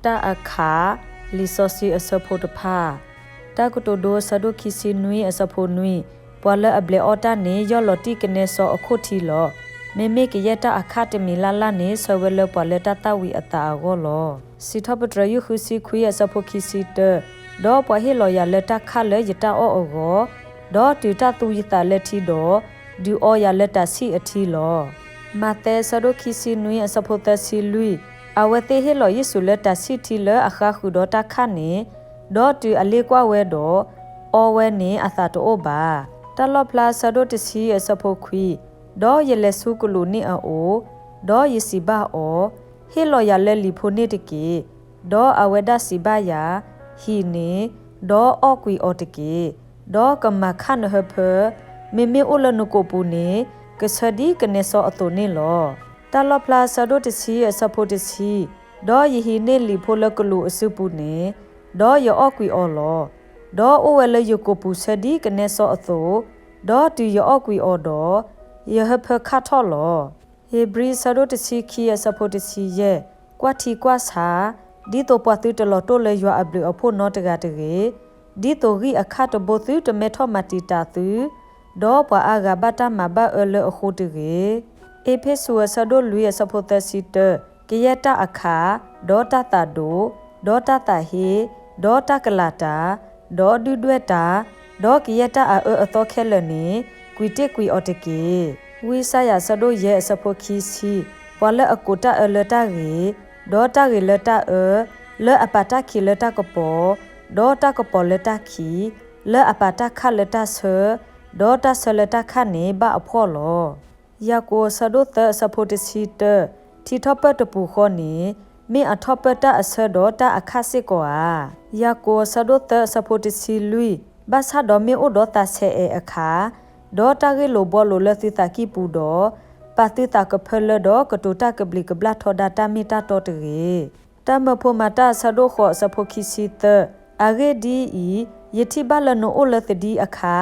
တၢ်အခး, လံာ်စီဆှံအဆၢဖိတဖၣ်, တၢ်ကတိၤဒိအဆၢဒိၣ်ခံဆံနွံအဆၢဖိနွံ, ပှၤလၢအဘျဲးအီၣ်တၢ်န့ၣ် ယီၢ်လီၤတံၢ်ကနဲစီအခိၣ်ထံလီၤ. မ့မ့ၢ်ကယဲၢ်တၢ်အခးတမံၤလၢ်လၢ်န့ၣ် ဆၢဝဲလၢပှၤလၢတၢ်သၣ်ဝံၤအသးအဂီၢ်လီၤ. စံးထီၣ်ပတြၢၤ ယုၢ်ဃုဆံခွံအဆၢဖိခံဆံတၢ, ဒီးပှၤဟ့ၣ်လီၤယၤလၢတၢ်ခးလၢယတၢ်အီၣ်အဂီၢ်, ဒီးတုၤတၢ်သူယသးလၢထံဒီး, ဒုးအီယၤလၢတၤဆံၣ်အထံလီၤ. မးသဲအဆၢဒိၣ်ခံဆံနွံအဆၢဖိသၢဆံလွံၢ်, အဝဲသ့ၣ်ဟ့ၣ်လီၤယ့ၣ်ၡူးလၢတၤဆံၣ်ထံလၢအဃါဃုာ်ဒီးတၢ်ခးန့ၣ်, ဒီးတုၤအလ့ကွၢ်ဝဲဒီး, အီဝဲန့ၣ်အသးတအိၣ်ဘၣ်. တၢ်လီၣ်ဖျါအဆၢဒိၣ်တဆံအဆၢဖိခွံ, ဒီးယလဲၤဆူကလူးန့ၣ်အအိၣ်, ဒီးယစံးဘၣ်အီၤ, ဟ့ၣ်လီၤယၤလၢလံာ်ဖိန့ၣ်တက့ၢ်. ဒီးအဝဲဒၣ်စံးဘၣ်ယၤ, ဟံးန့ၣ်, ဒီးအီၣ်ကွံာ်အီၤတက့ၢ်. ဒီးကမၤခးနဟၢဖၢ, မ့မ့ၢ်အိၣ်လၢနကိာ်ပူၤန့ၣ်, ကဆၢဒ်ကနဲစီအသိးန့ၣ်လီၤ. တၢ်လီၣ်ဖျါအဆၢဒိၣ်တဆံအဆၢဖိတဆံ, ဒီးယဟံးန့ၢ်လံာ်ဖိလၢကလူးအစုပူၤန့ၣ်, ဒီးယအီၣ်ကွံာ်အီၤလီၤ. ဒီးအိၣ်ဝဲလၢယကိာ်ပူၤဆၢဒ်ကနဲစီအသိး, ဒီးတုၤယအီၣ်ကွံာ်အီၤဒီး, ယဟၢဖၢခးထီၣ်လီၤ. ဧ့ၤဘြံၤအဆၢဒိၣ်တဆံခံအဆၢဖိတဆံယဲၢ်, ကွၢ်ထံကွၢ်ဆး, ဒ်သိးပှၤသုတလီၤတိၢ်လၢယွၤအဘျုးအဖှိၣ်နီတဂၤတဂ့ၤ, ဒ်သိးဂံၢ်အခၣ်တဘိသုတမဲထီၣ်မၤတံာ်တာ်သု, ဒီးပှၤအါဂၤဘၣ်တၢ်မၤဘၣ်အၢလၢအဃိတဂ့ၤ. အ့းဖ့းစူးအဆၢဒိၣ်လွံၢ်အဆၢဖိသၢဆံတၢ, ကယဲၢ်တၢ်အခး, ဒီးတၢ်သးဒိး, ဒီးတၢ်သးဟ့, ဒီးတၢ်ကလာ်တၢ်, ဒီးဒုၣ်ဒွဲၣ်တၢ်, ဒီးကယဲၢ်တၢ်အအၢအသီခဲလၢာ်န့ၣ်, ကွံာ်တ့ၢ်ကွံာ်အီၤတက့ၢ်. ဝံယၡါယၤအဆၢဒိၣ်ယဲၢ်အဆၢဖိခံဆံ, ပှၤလၢအကိးတၢ်အၢလၢတၢ်ဂ့ၤ, ဒီးတၢ်ဂ့ၤလၢတၢ်အၢ, လၢအပာ်တၢ်ခံးလၢတၢ်ကပီၤ, ဒီးတၢ်ကပီၤလၢတၢ်ခံး, လၢအပာ်တၢ်ခးလၢတၢ်ဆၢ, ဒီးတၢ်ဆၢလၢတၢ်ခးန့ၣ်ဘၣ်အဖှီၣ်လီၤ. ယၤကိာ်အဆၢဒိၣ်သၢအဆၢဖိတဆံတၢ, ထံထီၣ်ပၢၢ်တပူၤဃီန့ၣ်, မ့ၢ်အထီၣ်ပၢၢ်တၢ်အဆၢဒီးတၢ်အခးစ့ၢ်ကီးဧါ. ယၤကိာ်အဆၢဒိၣ်သၢအဆၢဖိတဆံလွံၢ်, ဘၣ်ဆၣ်ဒီးမ့ၢ်အိၣ်ဒီးသးဆဲးအဲးအခါ, ဒီးတၢ်ဂ့ၢ်လိာ်ဘှီလိာ်လၢသုသးကံၢ်ပူၤဒီး, ပာ်သုသးကဖၢလၢဒီးကတိၤတၢ်ကဘျံးကဘျၣ်ထီဒါတၢ်မ့ၢ်တၢ်တီတဂ့ၤ. တၢ်မၢဖိမၤတၢ်အဆၢဒိၣ်ဃိးအဆၢဖိခံဆံသၢ, အဂ့ၢ်ဒ်အံၤ, ယထံၣ်ဘၣ်လၢနအိၣ်လၢသဒံအခါ,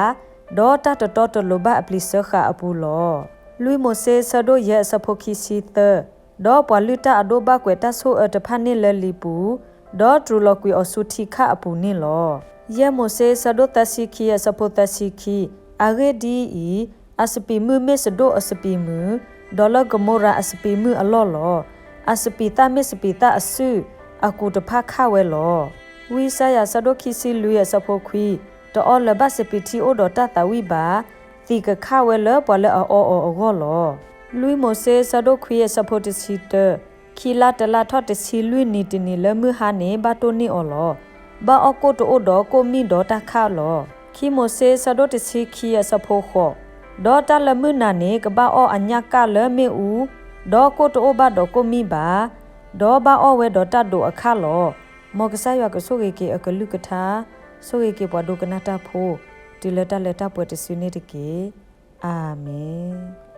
ဒီးတၢ်တတီတလိၤဘၣ်အပျံၤစၢဃာ်အပူၤလီၤ. လွံၢ်မိၤၡ့အဆၢဒိၣ်ယဲၢ်အဆၢဖိခံဆံသၢ, ဒီးပှၤလုၢ်တၢ်အဒိၣ်ဘၣ်ကွဲးတၢ်ဆိၣ်အၢတဖၣ်န့ၣ်လၢလံာ်ပူၤ, ဒီးတြူာ်လီၤကွံာ်အီၤဆူထံခၣ်အပူၤန့ၣ်လီၤ. ယဲၢ်မိၤၡ့အဆၢဒိၣ်သၢဆံခံအဆၢဖိသၢဆံခံ, အဂ့ၢ်ဒ်အံၤ, အစပံးမုၢ်မ့ၢ်စဒိၣ်အစပံးမုၢ်, ဒီးလၢကမိရၤအစပံးမုၢ်အလီၢ်လီၤ. အစပံးသၣ်မ့ၢ်စပံးသၣ်အစုၣ်, အကူးတဖၣ်ခးဝဲလီၤ. ဝံယၡါယၤအဆၢဒိၣ်ခံဆံလွံၢ်အဆၢဖိခွံ, တအီလၢၤဘၣ်စပံးထံအိၣ်ဒီးတၢ်သးဝံၣ်ဘၣ်, သံးကခးဝဲလၢပှၤလၢအအီအီၤအဂီၢ်လီၤ. လွံၢ်မိၤၡ့အဆၢဒိၣ်ခွံအဆၢဖိတဆံတၢ, ခံလါတလါထီၣ်တဆံလွံၢ်နံၤတနံၤလၢမုၢ်ဟါန့ၣ် ဘၣ်တိၢ်န့ၢ်အီၤလီၤ. ဘၣ်အီၣ်ကိၣ်တအိၣ်ဒီးကိၣ်မံၣ်ဒီးတၢ်ခးလီၤ. ခံမိၤၡ့အဆၢဒိၣ်တဆံခံအဆၢဖိဃိး, ဒီးတၢ်လၢမုၢ်နၤန့ၣ် ကဘၣ်အီၣ်အညၣ်ကၣ်လၢမ့ၣ်အူ, ဒီးကိၣ်တအိၣ်ဘၣ်ဒီးကိၣ်မံၣ်ဘၣ်, ဒီးဘၣ်အီၣ်ဝဲဒီးတၢ်ဒိးအခၣ်လီၤ. မ်ကစၢ်ယွၤကဆိၣ်ဂ့ၤက့ၤအကလုၢ်ကထါ, ဆိၣ်ဂ့ၤက့ၤပှၤဒိကနၣ်တၢ်ဖိ, တုၤလၢတၢ်လၢတၢ်ပှဲၤတစုန့ၣ်တက့ၢ်. အၤမ့ၣ်.